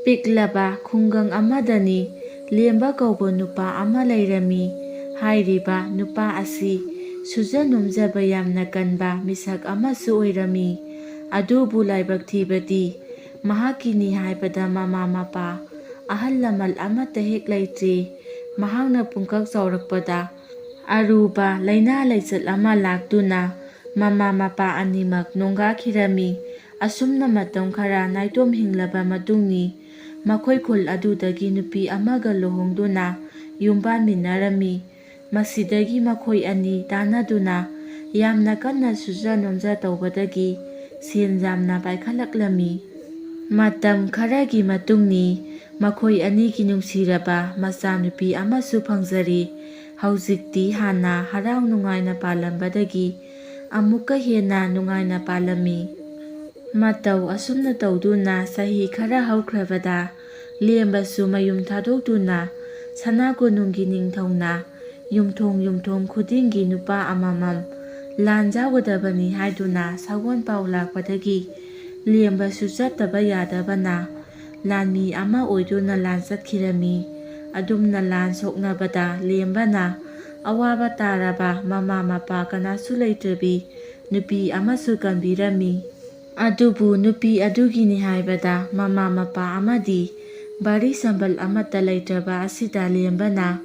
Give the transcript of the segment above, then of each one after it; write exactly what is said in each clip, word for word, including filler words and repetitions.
ꯄꯤꯛꯂꯕ ꯈꯨꯡꯒꯪ ꯑꯃꯗꯅꯤ ꯂꯦꯝꯕ ꯀꯧꯕ ꯅꯨꯄꯥ ꯑꯃ ꯂꯩꯔꯝꯃꯤ꯫ ꯍꯥꯏꯔꯤꯕ ꯅꯨꯄꯥ ꯑꯁꯤ ꯁꯨꯖ ꯅꯣꯝꯖꯕ ꯌꯥꯝꯅ ꯀꯟꯕ ꯃꯤꯁꯛ ꯑꯃꯁꯨ ꯑꯣꯏꯔꯝꯃꯤ꯫ ꯑꯗꯨꯕꯨ ꯂꯥꯏꯕꯛ ꯊꯤꯕꯗꯤ ꯃꯍꯥꯛꯀꯤꯅꯤ ꯍꯥꯏꯕꯗ ꯃꯃꯥ ꯃꯄꯥ, ꯑꯍꯜ ꯂꯃꯟ ꯑꯃꯠꯇ ꯍꯦꯛ ꯂꯩꯇ꯭ꯔꯤ꯫ ꯃꯍꯥꯛꯅ ꯄꯨꯡꯀꯛ ꯆꯥꯎꯔꯛꯄꯗ ꯑꯔꯨꯕ ꯂꯥꯏꯅꯥ ꯂꯥꯏꯆꯠ ꯑꯃ ꯂꯥꯛꯇꯨꯅ ꯃꯃꯥ ꯃꯄꯥ ꯑꯅꯤꯃꯛ ꯅꯣꯡꯒꯥꯈꯤꯔꯝꯃꯤ꯫ ꯑꯁꯨꯝꯅ ꯃꯇꯝ ꯈꯔ ꯅꯥꯏꯇꯣꯝ ꯍꯤꯡꯂꯕ ꯃꯇꯨꯡꯅꯤ ꯃꯈꯣꯏ ꯈꯨꯜ ꯑꯗꯨꯗꯒꯤ ꯅꯨꯄꯤ ꯑꯃꯒ ꯂꯨꯍꯣꯡꯗꯨꯅ ꯌꯨꯝ ꯄꯥꯟꯃꯤꯟꯅꯔꯝꯃꯤ꯫ ꯃꯁꯤꯗꯒꯤ ꯃꯈꯣꯏ ꯑꯅꯤ ꯇꯥꯟꯅꯗꯨꯅ ꯌꯥꯝꯅ ꯀꯟꯅ ꯁꯨꯖ ꯅꯣꯝꯖ ꯇꯧꯕꯗꯒꯤ ꯁꯦꯟ ꯌꯥꯝꯅ ꯄꯥꯏꯈꯠꯂꯛꯂꯝꯃꯤ꯫ ꯃꯇꯝ ꯈꯔꯒꯤ ꯃꯇꯨꯡꯅꯤ ꯃꯈꯣꯏ ꯑꯅꯤꯒꯤ ꯅꯨꯡꯁꯤꯔꯕ ꯃꯆꯥꯅꯨꯄꯤ ꯑꯃꯁꯨ ꯐꯪꯖꯔꯤ꯫ ꯍꯧꯖꯤꯛꯇꯤ ꯍꯥꯟꯅ ꯍꯔꯥꯎ ꯅꯨꯡꯉꯥꯏꯅ ꯄꯥꯜꯂꯝꯕꯗꯒꯤ ꯑꯃꯨꯛꯀ ꯍꯦꯟꯅ ꯅꯨꯡꯉꯥꯏꯅ ꯄꯥꯜꯂꯝꯃꯤ꯫ ꯃꯇꯧ ꯑꯁꯨꯝꯅ ꯇꯧꯗꯨꯅ ꯆꯍꯤ ꯈꯔ ꯍꯧꯈ꯭ꯔꯕꯗ ꯂꯦꯝꯕꯁꯨ ꯃꯌꯨꯝ ꯊꯥꯗꯣꯛꯇꯨꯅ ꯁꯅꯥ ꯀꯣꯅꯨꯡꯒꯤ ꯅꯤꯡꯊꯧꯅ ꯌꯨꯝꯊꯣꯡ ꯌꯨꯝꯊꯣꯡ ꯈꯨꯗꯤꯡꯒꯤ ꯅꯨꯄꯥ ꯑꯃꯃꯝ ꯂꯥꯟ ꯌꯥꯎꯒꯗꯕꯅꯤ ꯍꯥꯏꯗꯨꯅ ꯁꯒꯣꯜ ꯄꯥꯎ ꯂꯥꯛꯄꯗꯒꯤ ꯂꯦꯝꯕꯁꯨ ꯆꯠꯇꯕ ꯌꯥꯗꯕꯅ ꯂꯥꯟꯃꯤ ꯑꯃ ꯑꯣꯏꯗꯨꯅ ꯂꯥꯟ ꯆꯠꯈꯤꯔꯝꯃꯤ꯫ ꯑꯗꯨꯝꯅ ꯂꯥꯟ ꯁꯣꯛꯅꯕꯗ ꯂꯦꯝꯕꯅ ꯑꯋꯥꯕ ꯇꯥꯔꯕ ꯃꯃꯥ ꯃꯄꯥ ꯀꯅꯥꯁꯨ ꯂꯩꯇ꯭ꯔꯕꯤ ꯅꯨꯄꯤ ꯑꯃꯁꯨ ꯀꯟꯕꯤꯔꯝꯃꯤ꯫ ꯑꯗꯨꯕꯨ ꯅꯨꯄꯤ ꯑꯗꯨꯒꯤꯅꯤ ꯍꯥꯏꯕꯗ ꯃꯃꯥ ꯃꯄꯥ ꯑꯃꯗꯤ ꯚꯥꯔꯤ ꯁꯝꯕꯜ ꯑꯃꯠꯇ ꯂꯩꯇ꯭ꯔꯕ ꯑꯁꯤꯗ ꯂꯦꯝꯕꯅ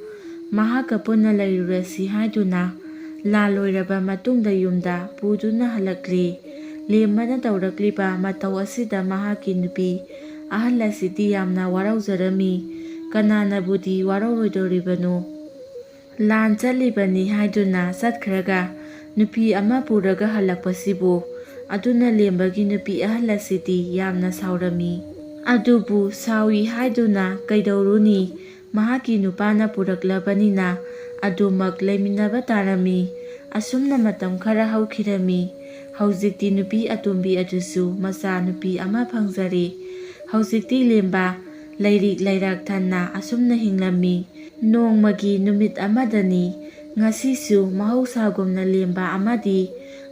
ꯃꯍꯥꯛꯀ ꯄꯨꯟꯅ ꯂꯩꯔꯨꯔꯁꯤ ꯍꯥꯏꯗꯨꯅ ꯂꯥꯜ ꯂꯣꯏꯔꯕ ꯃꯇꯨꯡꯗ ꯌꯨꯝꯗ ꯄꯨꯗꯨꯅ ꯍꯜꯂꯛꯂꯤ꯫ ꯂꯦꯝꯕꯅ ꯇꯧꯔꯛꯂꯤꯕ ꯃꯇꯧ ꯑꯁꯤꯗ ꯃꯍꯥꯛꯀꯤ ꯅꯨꯄꯤ ꯑꯍꯜ ꯑꯁꯤꯗꯤ ꯌꯥꯝꯅ ꯋꯥꯔꯧꯖꯔꯝꯃꯤ꯫ ꯀꯅꯥꯅꯕꯨꯗꯤ ꯋꯥꯔꯧꯔꯣꯏꯗꯧꯔꯤꯕꯅꯣ? ꯂꯥꯟ ꯆꯠꯂꯤꯕꯅꯤ ꯍꯥꯏꯗꯨꯅ ꯆꯠꯈ꯭ꯔꯒ ꯅꯨꯄꯤ ꯑꯃ ꯄꯨꯔꯒ ꯍꯜꯂꯛꯄꯁꯤꯕꯨ꯫ ꯑꯗꯨꯅ ꯂꯦꯝꯕꯒꯤ ꯅꯨꯄꯤ ꯑꯍꯜ ꯑꯁꯤꯗꯤ ꯌꯥꯝꯅ ꯁꯥꯎꯔꯝꯃꯤ꯫ ꯑꯗꯨꯕꯨ ꯁꯥꯎꯏ ꯍꯥꯏꯗꯨꯅ ꯀꯩꯗꯧꯔꯨꯅꯤ? ꯃꯍꯥꯛꯀꯤ ꯅꯨꯄꯥꯅ ꯄꯨꯔꯛꯂꯕꯅꯤꯅ ꯑꯗꯨꯃꯛ ꯂꯩꯃꯤꯟꯅꯕ ꯇꯥꯔꯝꯃꯤ꯫ ꯑꯁꯨꯝꯅ ꯃꯇꯝ ꯈꯔ ꯍꯧꯈꯤꯔꯝꯃꯤ꯫ ꯍꯧꯖꯤꯛꯇꯤ ꯅꯨꯄꯤ ꯑꯇꯣꯝꯕꯤ ꯑꯗꯨꯁꯨ ꯃꯆꯥ ꯅꯨꯄꯤ ꯑꯃ ꯐꯪꯖꯔꯦ꯫ ꯍꯧꯖꯤꯛꯇꯤ ꯂꯦꯝꯕ ꯂꯩꯔꯤꯛ ꯂꯩꯔꯥꯛ ꯊꯟꯅ ꯑꯁꯨꯝꯅ ꯍꯤꯡꯂꯝꯃꯤ꯫ ꯅꯣꯡꯃꯒꯤ ꯅꯨꯃꯤꯠ ꯑꯃꯗꯅꯤ꯫ ꯉꯁꯤꯁꯨ ꯃꯍꯧꯁꯥꯒꯨꯝꯅ ꯂꯦꯝꯕ ꯑꯃꯗꯤ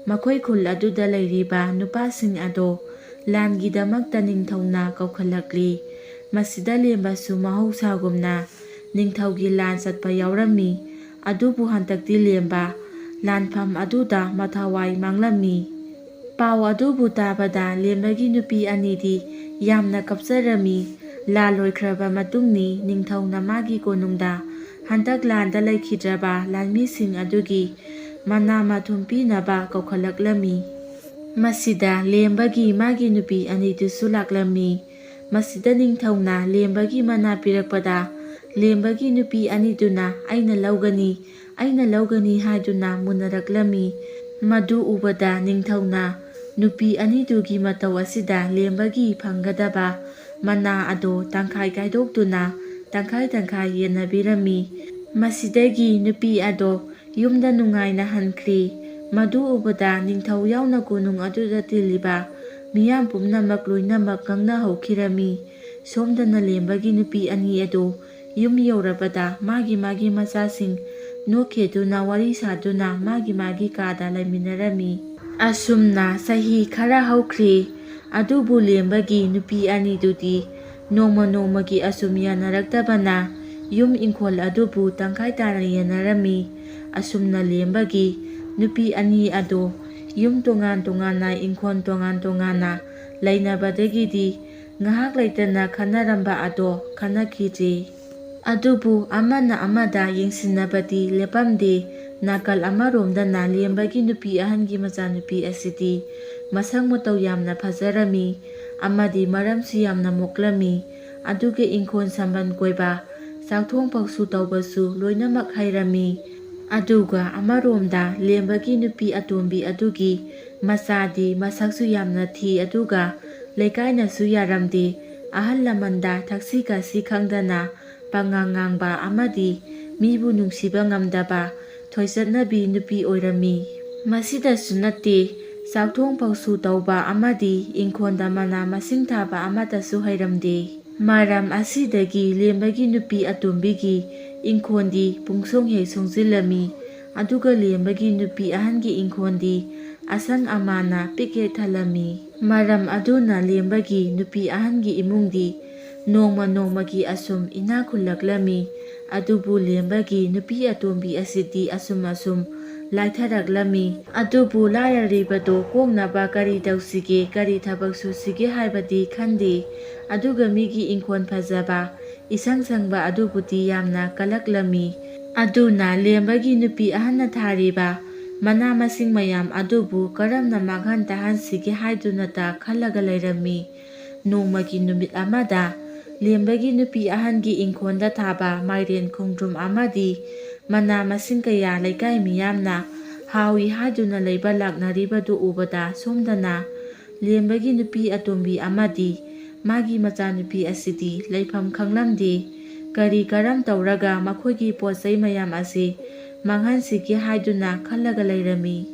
ꯃꯈꯣꯏ ꯈꯨꯜ ꯑꯗꯨꯗ ꯂꯩꯔꯤꯕ ꯅꯨꯄꯥꯁꯤꯡ ꯑꯗꯣ ꯂꯥꯟꯒꯤꯗꯃꯛꯇ ꯅꯤꯡꯊꯧꯅ ꯀꯧꯈꯠꯂꯛꯂꯤ꯫ ꯃꯁꯤꯗ ꯂꯦꯝꯕꯁꯨ ꯃꯍꯧꯁꯥꯒꯨꯝꯅ ꯅꯤꯡꯊꯧꯒꯤ ꯂꯥꯟ ꯆꯠꯄ ꯌꯥꯎꯔꯝꯃꯤ꯫ ꯑꯗꯨꯕꯨ ꯍꯟꯗꯛꯇꯤ ꯂꯦꯝꯕ ꯂꯥꯟꯐꯝ ꯑꯗꯨꯗ ꯃꯊꯋꯥꯏ ꯃꯥꯡꯂꯝꯃꯤ꯫ ꯄꯥꯎ ꯑꯗꯨꯕꯨ ꯇꯥꯕꯗ ꯂꯦꯝꯕꯒꯤ ꯅꯨꯄꯤ ꯑꯅꯤꯗꯤ ꯌꯥꯝꯅ ꯀꯞꯆꯔꯝꯃꯤ꯫ ꯂꯥꯟ ꯂꯣꯏꯈ꯭ꯔꯕ ꯃꯇꯨꯡꯅꯤ ꯅꯤꯡꯊꯧꯅ ꯃꯥꯒꯤ ꯀꯣꯅꯨꯡꯗ ꯍꯟꯗꯛ ꯂꯥꯟꯗ ꯂꯩꯈꯤꯗ꯭ꯔꯕ ꯂꯥꯟꯃꯤꯁꯤꯡ ꯑꯗꯨꯒꯤ ꯃꯅꯥ ꯃꯊꯨꯝ ꯄꯤꯅꯕ ꯀꯧꯈꯠꯂꯛꯂꯝꯃꯤ꯫ ꯃꯁꯤꯗ ꯂꯦꯝꯕꯒꯤ ꯃꯥꯒꯤ ꯅꯨꯄꯤ ꯑꯅꯤꯗꯨꯁꯨ ꯂꯥꯛꯂꯝꯃꯤ꯫ ꯃꯁꯤꯗ ꯅꯤꯡꯊꯧꯅ ꯂꯦꯝꯕꯒꯤ ꯃꯅꯥ ꯄꯤꯔꯛꯄꯗ ꯂꯦꯝꯕꯒꯤ ꯅꯨꯄꯤ ꯑꯅꯤꯗꯨꯅ "ꯑꯩꯅ ꯂꯧꯒꯅꯤ, ꯑꯩꯅ ꯂꯧꯒꯅꯤ" ꯍꯥꯏꯗꯨꯅ ꯃꯨꯟꯅꯔꯛꯂꯝꯃꯤ꯫ ꯃꯗꯨ ꯎꯕꯗ ꯅꯤꯡꯊꯧꯅ ꯅꯨꯄꯤ ꯑꯅꯤꯗꯨꯒꯤ ꯃꯇꯧ ꯑꯁꯤꯗ ꯂꯦꯝꯕꯒꯤ ꯐꯪꯒꯗꯕ ꯃꯅꯥ ꯑꯗꯣ ꯇꯪꯈꯥꯏ ꯈꯥꯏꯗꯣꯛꯇꯨꯅ ꯇꯪꯈꯥꯏ ꯇꯪꯈꯥꯏ ꯌꯦꯟꯅꯕꯤꯔꯝꯃꯤ꯫ ꯃꯁꯤꯗꯒꯤ ꯅꯨꯄꯤ ꯑꯗꯣ ꯌꯨꯝꯗ ꯅꯨꯡꯉꯥꯏꯅ ꯍꯟꯈ꯭ꯔꯤ꯫ ꯃꯗꯨ ꯎꯕꯗ ꯅꯤꯡꯊꯧ ꯌꯥꯎꯅ ꯀꯣꯅꯨꯡ ꯑꯗꯨꯗ ꯇꯤꯜꯂꯤꯕ ꯃꯤꯌꯥꯝ ꯄꯨꯝꯅꯃꯛ ꯂꯣꯏꯅꯃꯛ ꯉꯛꯅ ꯍꯧꯈꯤꯔꯝꯃꯤ꯫ ꯁꯣꯝꯗꯅ ꯂꯦꯝꯕꯒꯤ ꯅꯨꯄꯤ ꯑꯅꯤ ꯑꯗꯨ ꯌꯨꯝ ꯌꯧꯔꯕꯗ ꯃꯥꯒꯤ ꯃꯥꯒꯤ ꯃꯆꯥꯁꯤꯡ ꯅꯣꯛꯈꯤꯗꯨꯅ ꯋꯥꯔꯤ ꯁꯥꯗꯨꯅ ꯃꯥꯒꯤ ꯃꯥꯒꯤ ꯀꯥꯗ ꯂꯩꯃꯤꯟꯅꯔꯝꯃꯤ꯫ ꯑꯁꯨꯝꯅ ꯆꯍꯤ ꯈꯔ ꯍꯧꯈ꯭ꯔꯦ꯫ ꯑꯗꯨꯕꯨ ꯂꯦꯝꯕꯒꯤ ꯅꯨꯄꯤ ꯑꯅꯤꯗꯨꯗꯤ ꯅꯣꯡꯃ ꯅꯣꯡꯃꯒꯤ ꯑꯁꯨꯝ ꯌꯥꯅꯔꯛꯇꯕꯅ ꯌꯨꯝ ꯏꯪꯈꯣꯜ ꯑꯗꯨꯕꯨ ꯇꯪꯈꯥꯏ ꯇꯥꯅ ꯌꯦꯟꯅꯔꯝꯃꯤ꯫ ꯑꯁꯨꯝꯅ ꯂꯦꯝꯕꯒꯤ ꯅꯨꯄꯤ ꯑꯅꯤ ꯑꯗꯨ ꯌꯨꯝ ꯇꯣꯉꯥꯟ ꯇꯣꯉꯥꯟꯅ, ꯏꯪꯈꯣꯜ ꯇꯣꯉꯥꯟ ꯇꯣꯉꯥꯟꯅ ꯂꯩꯅꯕꯗꯒꯤꯗꯤ ꯉꯥꯏꯍꯥꯛ ꯂꯩꯇꯅ ꯈꯟꯅꯔꯝꯕ ꯑꯗꯣ ꯈꯟꯅꯈꯤꯗ꯭ꯔꯦ꯫ ꯑꯗꯨꯕꯨ ꯑꯃꯅ ꯑꯃꯗ ꯌꯦꯡꯁꯤꯟꯅꯕꯗꯤ ꯂꯦꯞꯄꯝꯗꯦ꯫ ꯅꯥꯀꯜ ꯑꯃꯔꯣꯝꯗꯅ ꯂꯦꯝꯕꯒꯤ ꯅꯨꯄꯤ ꯑꯍꯟꯒꯤ ꯃꯆꯥꯅꯨꯄꯤ ꯑꯁꯤꯗꯤ ꯃꯁꯛ ꯃꯇꯧ ꯌꯥꯝꯅ ꯐꯖꯔꯝꯃꯤ ꯑꯃꯗꯤ ꯃꯔꯝꯁꯨ ꯌꯥꯝꯅ ꯃꯣꯛꯂꯝꯃꯤ꯫ ꯑꯗꯨꯒ ꯏꯪꯈꯣꯜ ꯁꯝꯕꯜ ꯀꯣꯏꯕ, ꯆꯥꯛꯊꯣꯡ ꯐꯥꯎꯁꯨ ꯇꯧꯕꯁꯨ ꯂꯣꯏꯅꯃꯛ ꯍꯩꯔꯝꯃꯤ꯫ ꯑꯗꯨꯒ ꯑꯃꯔꯣꯝꯗ ꯂꯦꯝꯕꯒꯤ ꯅꯨꯄꯤ ꯑꯇꯣꯝꯕꯤ ꯑꯗꯨꯒꯤ ꯃꯆꯥꯗꯤ ꯃꯁꯛꯁꯨ ꯌꯥꯝꯅ ꯊꯤ, ꯑꯗꯨꯒ ꯂꯩꯀꯥꯏꯅꯁꯨ ꯌꯥꯔꯝꯗꯦ꯫ ꯑꯍꯜ ꯂꯃꯟꯗ ꯊꯛꯁꯤ ꯈꯥꯁꯤ ꯈꯪꯗꯅ ꯄꯉꯥꯡ ꯉꯥꯡꯕ ꯑꯃꯗꯤ ꯃꯤꯕꯨ ꯅꯨꯡꯁꯤꯕ ꯉꯝꯗꯕ ꯊꯣꯏꯆꯠꯅꯕꯤ ꯅꯨꯄꯤ ꯑꯣꯏꯔꯝꯃꯤ꯫ ꯃꯁꯤꯗꯁꯨ ꯅꯠꯇꯦ, ꯆꯥꯛꯊꯣꯡ ꯐꯥꯎꯁꯨ ꯇꯧꯕ ꯑꯃꯗꯤ ꯏꯪꯈꯣꯜꯗ ꯃꯅꯥ ꯃꯁꯤꯡ ꯊꯥꯕ ꯑꯃꯠꯇꯁꯨ ꯍꯩꯔꯝꯗꯦ꯫ ꯃꯔꯝ ꯑꯁꯤꯗꯒꯤ ꯂꯦꯝꯕꯒꯤ ꯅꯨꯄꯤ ꯑꯇꯣꯝꯕꯤꯒꯤ ꯏꯪꯈꯣꯜꯗꯤ ꯄꯨꯡꯁꯣꯡ ꯍꯦꯛ ꯁꯣꯡꯖꯤꯜꯂꯝꯃꯤ꯫ ꯑꯗꯨꯒ ꯂꯦꯝꯕꯒꯤ ꯅꯨꯄꯤ ꯑꯍꯟꯒꯤ ꯏꯪꯈꯣꯜꯗꯤ ꯑꯁꯪ ꯑꯃꯥꯟꯅ ꯄꯤꯛ ꯍꯦꯛ ꯊꯜꯂꯝꯃꯤ꯫ ꯃꯔꯝ ꯑꯗꯨꯅ ꯂꯦꯝꯕꯒꯤ ꯅꯨꯄꯤ ꯑꯍꯟꯒꯤ ꯏꯃꯨꯡꯗꯤ ꯅꯣꯡꯃ ꯅꯣꯡꯃꯒꯤ ꯑꯁꯨꯝ ꯏꯅꯥꯛ ꯈꯨꯜꯂꯛꯂꯝꯃꯤ꯫ ꯑꯗꯨꯕꯨ ꯂꯦꯝꯕꯒꯤ ꯅꯨꯄꯤ ꯑꯇꯣꯝꯕꯤ ꯑꯁꯤꯗꯤ ꯑꯁꯨꯝ ꯑꯁꯨꯝ ꯂꯥꯏꯊꯔꯛꯂꯝꯃꯤ꯫ ꯑꯗꯨꯕꯨ ꯂꯥꯏꯔꯔꯤꯕꯗꯣ ꯀꯣꯛꯅꯕ ꯀꯔꯤ ꯇꯧꯁꯤꯒꯦ, ꯀꯔꯤ ꯊꯕꯛ ꯁꯨꯁꯤꯒꯦ ꯍꯥꯏꯕꯗꯤ ꯈꯟꯗꯦ꯫ ꯑꯗꯨꯒ ꯃꯤꯒꯤ ꯏꯪꯈꯣꯜ ꯐꯖꯕ, ꯏꯁꯪ ꯁꯪꯕ ꯑꯗꯨꯕꯨꯗꯤ ꯌꯥꯝꯅ ꯀꯜꯂꯛꯂꯝꯃꯤ꯫ ꯑꯗꯨꯅ ꯂꯦꯝꯕꯒꯤ ꯅꯨꯄꯤ ꯑꯍꯟꯅ ꯊꯥꯔꯤꯕ ꯃꯅꯥ ꯃꯁꯤꯡ ꯃꯌꯥꯝ ꯑꯗꯨꯕꯨ ꯀꯔꯝꯅ ꯃꯥꯡꯍꯟ ꯇꯥꯍꯟꯁꯤꯒꯦ ꯍꯥꯏꯗꯨꯅꯇ ꯈꯜꯂꯒ ꯂꯩꯔꯝꯃꯤ꯫ ꯅꯣꯡꯃꯒꯤ ꯅꯨꯃꯤꯠ ꯑꯃꯗ ꯂꯦꯝꯕꯒꯤ ꯅꯨꯄꯤ ꯑꯍꯟꯒꯤ ꯏꯪꯈꯣꯜꯗ ꯊꯥꯕ ꯃꯥꯏꯔꯦꯟ, ꯈꯣꯡꯗ꯭ꯔꯨꯝ ꯑꯃꯗꯤ ꯃꯅꯥ ꯃꯁꯤꯡ ꯀꯌꯥ ꯂꯩꯀꯥꯏ ꯃꯤꯌꯥꯝꯅ ꯍꯥꯎꯏ ꯍꯥꯏꯗꯨꯅ ꯂꯩꯕ ꯂꯥꯛꯅꯔꯤꯕꯗꯨ ꯎꯕꯗ ꯁꯣꯝꯗꯅ ꯂꯦꯝꯕꯒꯤ ꯅꯨꯄꯤ ꯑꯇꯣꯝꯕꯤ ꯑꯃꯗꯤ ꯃꯥꯒꯤ ꯃꯆꯥꯅꯨꯄꯤ ꯑꯁꯤꯗꯤ ꯂꯩꯐꯝ ꯈꯪꯂꯝꯗꯦ꯫ ꯀꯔꯤ ꯀꯔꯝ ꯇꯧꯔꯒ ꯃꯈꯣꯏꯒꯤ ꯄꯣꯠ ꯆꯩ ꯃꯌꯥꯝ ꯑꯁꯤ ꯃꯥꯡꯍꯟꯁꯤꯒꯦ ꯍꯥꯏꯗꯨꯅ ꯈꯜꯂꯒ ꯂꯩꯔꯝꯃꯤ꯫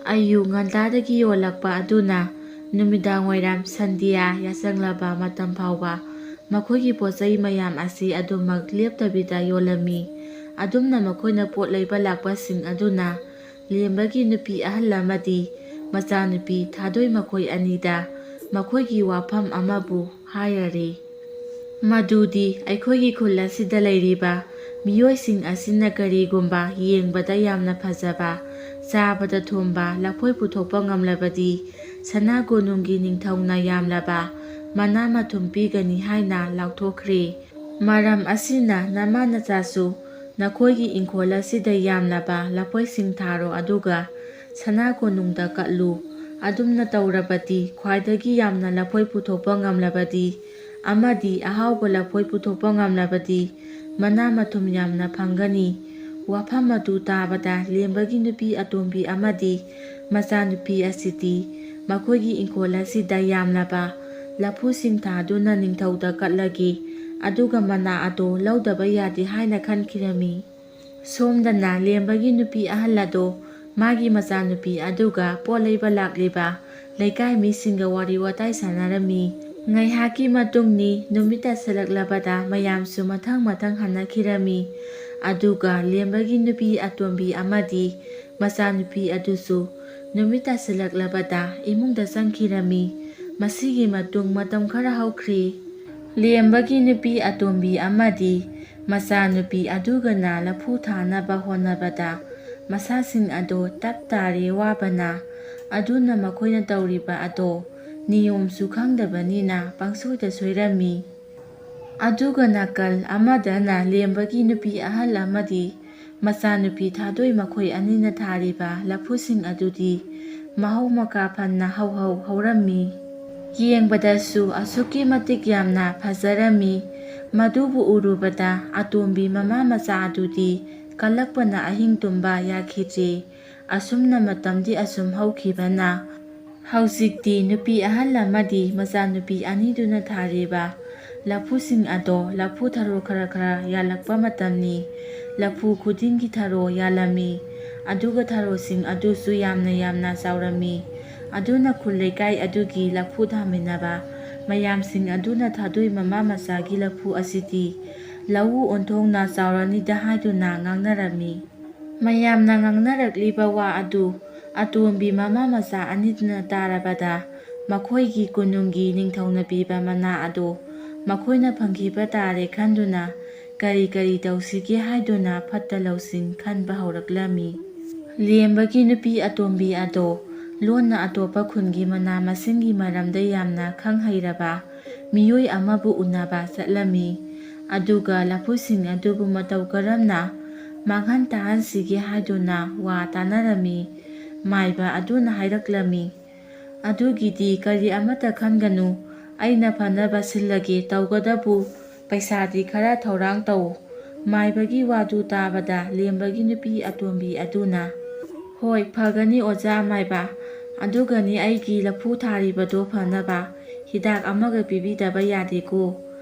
ꯑꯌꯨꯛ ꯉꯟꯇꯥꯗꯒꯤ ꯌꯣꯜꯂꯛꯄ ꯑꯗꯨꯅ ꯅꯨꯃꯤꯗꯥꯡ ꯋꯥꯏꯔꯝ ꯁꯟꯙ꯭ꯌꯥ ꯌꯥꯆꯪꯂꯕ ꯃꯇꯝ ꯐꯥꯎꯕ ꯃꯈꯣꯏꯒꯤ ꯄꯣꯠ ꯆꯩ ꯃꯌꯥꯝ ꯑꯁꯤ ꯑꯗꯨꯃꯛ ꯂꯦꯞꯇꯕꯤꯗ ꯌꯣꯜꯂꯝꯃꯤ꯫ ꯑꯗꯨꯝꯅ ꯃꯈꯣꯏꯅ ꯄꯣꯠ ꯂꯩꯕ ꯂꯥꯛꯄꯁꯤꯡ ꯑꯗꯨꯅ ꯂꯦꯝꯕꯒꯤ ꯅꯨꯄꯤ ꯑꯍꯜ ꯑꯃꯗꯤ ꯃꯆꯥꯅꯨꯄꯤ ꯊꯥꯗꯣꯏ ꯃꯈꯣꯏ ꯑꯅꯤꯗ ꯃꯈꯣꯏꯒꯤ ꯋꯥꯐꯝ ꯑꯃꯕꯨ ꯍꯥꯏꯔꯔꯦ꯫ ꯃꯗꯨꯗꯤ ꯑꯩꯈꯣꯏꯒꯤ ꯈꯨꯜ ꯑꯁꯤꯗ ꯂꯩꯔꯤꯕ ꯃꯤꯑꯣꯏꯁꯤꯡ ꯑꯁꯤꯅ ꯀꯔꯤꯒꯨꯝꯕ ꯌꯦꯡꯕꯗ ꯌꯥꯝꯅ ꯐꯖꯕ, ꯆꯥꯕꯗ ꯊꯨꯝꯕ ꯂꯐꯣꯏ ꯄꯨꯊꯣꯛꯄ ꯉꯝꯂꯕꯗꯤ ꯁꯅꯥ ꯀꯣꯅꯨꯡꯒꯤ ꯅꯤꯡꯊꯧꯅ ꯌꯥꯝꯂꯕ ꯃꯅꯥ ꯃꯊꯨꯝ ꯄꯤꯒꯅꯤ ꯍꯥꯏꯅ ꯂꯥꯎꯊꯣꯛꯈ꯭ꯔꯦ꯫ ꯃꯔꯝ ꯑꯁꯤꯅ ꯅꯃꯥ ꯅꯆꯥꯁꯨ ꯅꯈꯣꯏꯒꯤ ꯏꯪꯈꯣꯜ ꯑꯁꯤꯗ ꯌꯥꯝꯂꯕ ꯂꯐꯣꯏꯁꯤꯡ ꯊꯥꯔꯣ, ꯑꯗꯨꯒ ꯁꯅꯥ ꯀꯣꯅꯨꯡꯗ ꯀꯠꯂꯨ꯫ ꯑꯗꯨꯝꯅ ꯇꯧꯔꯕꯗꯤ ꯈ꯭ꯋꯥꯏꯗꯒꯤ ꯌꯥꯝꯅ ꯂꯐꯣꯏ ꯄꯨꯊꯣꯛꯄ ꯉꯝꯂꯕꯗꯤ ꯑꯃꯗꯤ ꯑꯍꯥꯎꯕ ꯂꯐꯣꯏ ꯄꯨꯊꯣꯛꯄ ꯉꯝꯂꯕꯗꯤ ꯃꯅꯥ ꯃꯊꯨꯝ ꯌꯥꯝꯅ ꯐꯪꯒꯅꯤ꯫ ꯋꯥꯐꯝ ꯑꯗꯨ ꯇꯥꯕꯗ ꯂꯦꯝꯕꯒꯤ ꯅꯨꯄꯤ ꯑꯇꯣꯝꯕꯤ ꯑꯃꯗꯤ ꯃꯆꯥꯅꯨꯄꯤ ꯑꯁꯤꯗꯤ ꯃꯈꯣꯏꯒꯤ ꯏꯪꯈꯣꯜ ꯑꯁꯤꯗ ꯌꯥꯝꯂꯕ ꯂꯐꯨꯁꯤꯡ ꯊꯥꯗꯨꯅ ꯅꯤꯡꯊꯧꯗ ꯀꯠꯂꯒꯦ, ꯑꯗꯨꯒ ꯃꯅꯥ ꯑꯗꯨ ꯂꯧꯗꯕ ꯌꯥꯗꯦ ꯍꯥꯏꯅ ꯈꯟꯈꯤꯔꯝꯃꯤ꯫ ꯁꯣꯝꯗꯅ ꯂꯦꯝꯕꯒꯤ ꯅꯨꯄꯤ ꯑꯍꯜ ꯑꯗꯣ ꯃꯥꯒꯤ ꯃꯆꯥꯅꯨꯄꯤ ꯑꯗꯨꯒ ꯄꯣꯠ ꯂꯩꯕ ꯂꯥꯛꯂꯤꯕ ꯂꯩꯀꯥꯏ ꯃꯤꯁꯤꯡꯒ ꯋꯥꯔꯤ ꯋꯥꯇꯥꯏ ꯁꯥꯟꯅꯔꯝꯃꯤ꯫ ꯉꯥꯏꯍꯥꯛꯀꯤ ꯃꯇꯨꯡꯅꯤ, ꯅꯨꯃꯤꯠ ꯇꯥꯁꯤꯜꯂꯛꯂꯕꯗ ꯃꯌꯥꯝꯁꯨ ꯃꯊꯪ ꯃꯊꯪ ꯍꯟꯅꯈꯤꯔꯝꯃꯤ꯫ ꯑꯗꯨꯒ ꯂꯦꯝꯕꯒꯤ ꯅꯨꯄꯤ ꯑꯇꯣꯝꯕꯤ ꯑꯃꯗꯤ ꯃꯆꯥꯅꯨꯄꯤ ꯑꯗꯨꯁꯨ ꯅꯨꯃꯤꯠ ꯇꯥꯁꯤꯜꯂꯛꯂꯕꯗ ꯏꯃꯨꯡꯗ ꯆꯪꯈꯤꯔꯝꯃꯤ꯫ ꯃꯁꯤꯒꯤ ꯃꯇꯨꯡ ꯃꯇꯝ ꯈꯔ ꯍꯧꯈ꯭ꯔꯦ꯫ ꯂꯦꯝꯕꯒꯤ ꯅꯨꯄꯤ ꯑꯇꯣꯝꯕꯤ ꯑꯃꯗꯤ ꯃꯆꯥꯅꯨꯄꯤ ꯑꯗꯨꯒꯅ ꯂꯐꯨ ꯊꯥꯅꯕ ꯍꯣꯠꯅꯕꯗ ꯃꯁꯥꯁꯤꯡ ꯑꯗꯨ ꯇꯞ ꯇꯥꯔꯦ ꯋꯥꯕꯅ, ꯑꯗꯨꯅ ꯃꯈꯣꯏꯅ ꯇꯧꯔꯤꯕ ꯑꯗꯣ ꯅꯤꯌꯣꯝꯁꯨ ꯈꯪꯗꯕꯅꯤꯅ ꯄꯪꯁꯣꯏꯗ ꯁꯣꯏꯔꯝꯃꯤ꯫ ꯑꯗꯨꯒ ꯅꯥꯀꯜ ꯑꯃꯗꯅ ꯂꯦꯝꯕꯒꯤ ꯅꯨꯄꯤ ꯑꯍꯜ ꯑꯃꯗꯤ ꯃꯆꯥꯅꯨꯄꯤ ꯊꯥꯗꯣꯏ ꯃꯈꯣꯏ ꯑꯅꯤꯅ ꯊꯥꯔꯤꯕ ꯂꯐꯨꯁꯤꯡ ꯑꯗꯨꯗꯤ ꯃꯍꯧ ꯃꯀꯥ ꯐꯅ ꯍꯧ ꯍꯧ ꯍꯧꯔꯝꯃꯤ꯫ ꯌꯦꯡꯕꯗꯁꯨ ꯑꯁꯨꯛꯀꯤ ꯃꯇꯤꯛ ꯌꯥꯝꯅ ꯐꯖꯔꯝꯃꯤ꯫ ꯃꯗꯨꯕꯨ ꯎꯔꯨꯕꯗ ꯑꯇꯣꯝꯕꯤ ꯃꯃꯥ ꯃꯆꯥ ꯑꯗꯨꯗꯤ ꯀꯜꯂꯛꯄꯅ ꯑꯍꯤꯡ ꯇꯨꯝꯕ ꯌꯥꯈꯤꯗ꯭ꯔꯦ꯫ ꯑꯁꯨꯝꯅ ꯃꯇꯝꯗꯤ ꯑꯁꯨꯝ ꯍꯧꯈꯤꯕꯅ ꯍꯧꯖꯤꯛꯇꯤ ꯅꯨꯄꯤ ꯑꯍꯜ ꯑꯃꯗꯤ ꯃꯆꯥꯅꯨꯄꯤ ꯑꯅꯤꯗꯨꯅ ꯊꯥꯔꯤꯕ ꯂꯐꯨꯁꯤꯡ ꯑꯗꯣ ꯂꯐꯨ ꯊꯔꯣ ꯈꯔ ꯈꯔ ꯌꯥꯜꯂꯛꯄ ꯃꯇꯝꯅꯤ꯫ ꯂꯐꯨ ꯈꯨꯗꯤꯡꯒꯤ ꯊꯔꯣ ꯌꯥꯜꯂꯝꯃꯤ꯫ ꯑꯗꯨꯒ ꯊꯔꯣꯁꯤꯡ ꯑꯗꯨꯁꯨ ꯌꯥꯝꯅ ꯌꯥꯝꯅ ꯆꯥꯎꯔꯝꯃꯤ꯫ ꯑꯗꯨꯅ ꯈꯨꯜ ꯂꯩꯀꯥꯏ ꯑꯗꯨꯒꯤ ꯂꯐꯨ ꯊꯥꯃꯤꯟꯅꯕ ꯃꯌꯥꯝꯁꯤꯡ ꯑꯗꯨꯅ ꯊꯥꯗꯣꯏ ꯃꯃꯥ ꯃꯆꯥꯒꯤ ꯂꯐꯨ ꯑꯁꯤꯗꯤ ꯂꯧꯎ ꯑꯣꯟꯊꯣꯛꯅ ꯆꯥꯎꯔꯅꯤꯗ ꯍꯥꯏꯗꯨꯅ ꯉꯥꯡꯅꯔꯝꯃꯤ꯫ ꯃꯌꯥꯝꯅ ꯉꯥꯡꯅꯔꯛꯂꯤꯕ ꯋꯥ ꯑꯗꯨ ꯑꯇꯣꯝꯕꯤ ꯃꯃꯥ ꯃꯆꯥ ꯑꯅꯤꯗꯨꯅ ꯇꯥꯔꯕꯗ ꯃꯈꯣꯏꯒꯤ ꯀꯣꯅꯨꯡꯒꯤ ꯅꯤꯡꯊꯧꯅ ꯄꯤꯕ ꯃꯅꯥ ꯑꯗꯨ ꯃꯈꯣꯏꯅ ꯐꯪꯈꯤꯕ ꯇꯥꯔꯦ ꯈꯟꯗꯨꯅ ꯀꯔꯤ ꯀꯔꯤ ꯇꯧꯁꯤꯒꯦ ꯍꯥꯏꯗꯨꯅ ꯐꯠꯇ ꯂꯧꯁꯤꯡ ꯈꯟꯕ ꯍꯧꯔꯛꯂꯝꯃꯤ꯫ ꯂꯦꯝꯕꯒꯤ ꯅꯨꯄꯤ ꯑꯇꯣꯝꯕꯤ ꯑꯗꯣ ꯂꯣꯟꯅ ꯑꯇꯣꯞꯄ ꯈꯨꯟꯒꯤ ꯃꯅꯥ ꯃꯁꯤꯡꯒꯤ ꯃꯔꯝꯗ ꯌꯥꯝꯅ ꯈꯪ ꯍꯩꯔꯕ ꯃꯤꯑꯣꯏ ꯑꯃꯕꯨ ꯎꯅꯕ ꯆꯠꯂꯝꯃꯤ꯫ ꯑꯗꯨꯒ ꯂꯐꯨꯁꯤꯡ ꯑꯗꯨꯕꯨ ꯃꯇꯧ ꯀꯔꯝꯅ ꯃꯥꯡꯍꯟ ꯇꯥꯍꯟꯁꯤꯒꯦ ꯍꯥꯏꯗꯨꯅ ꯋꯥ ꯇꯥꯅꯔꯝꯃꯤ꯫ ꯃꯥꯏꯕ ꯑꯗꯨꯅ ꯍꯥꯏꯔꯛꯂꯝꯃꯤ, "ꯑꯗꯨꯒꯤꯗꯤ ꯀꯔꯤ ꯑꯃꯠꯇ ꯈꯟꯒꯅꯨ, ꯑꯩꯅ ꯐꯅꯕ ꯁꯤꯜꯂꯒꯦ꯫ ꯇꯧꯒꯗꯕꯨ ꯄꯩꯁꯥꯗꯤ ꯈꯔ ꯊꯧꯔꯥꯡ ꯇꯧ꯫" ꯃꯥꯏꯕꯒꯤ ꯋꯥꯗꯨ ꯇꯥꯕꯗ ꯂꯦꯝꯕꯒꯤ ꯅꯨꯄꯤ ꯑꯇꯣꯝꯕꯤ ꯑꯗꯨꯅ, "ꯍꯣꯏ, ꯐꯒꯅꯤ ꯑꯣꯖꯥ ꯃꯥꯏꯕ꯫ ꯑꯗꯨꯒꯅꯤ ꯑꯩꯒꯤ ꯂꯐꯨ ꯊꯥꯔꯤꯕꯗꯣ ꯐꯅꯕ ꯍꯤꯗꯥꯛ ꯑꯃꯒ ꯄꯤꯕꯤꯗꯕ ꯌꯥꯗꯦꯀꯣ꯫"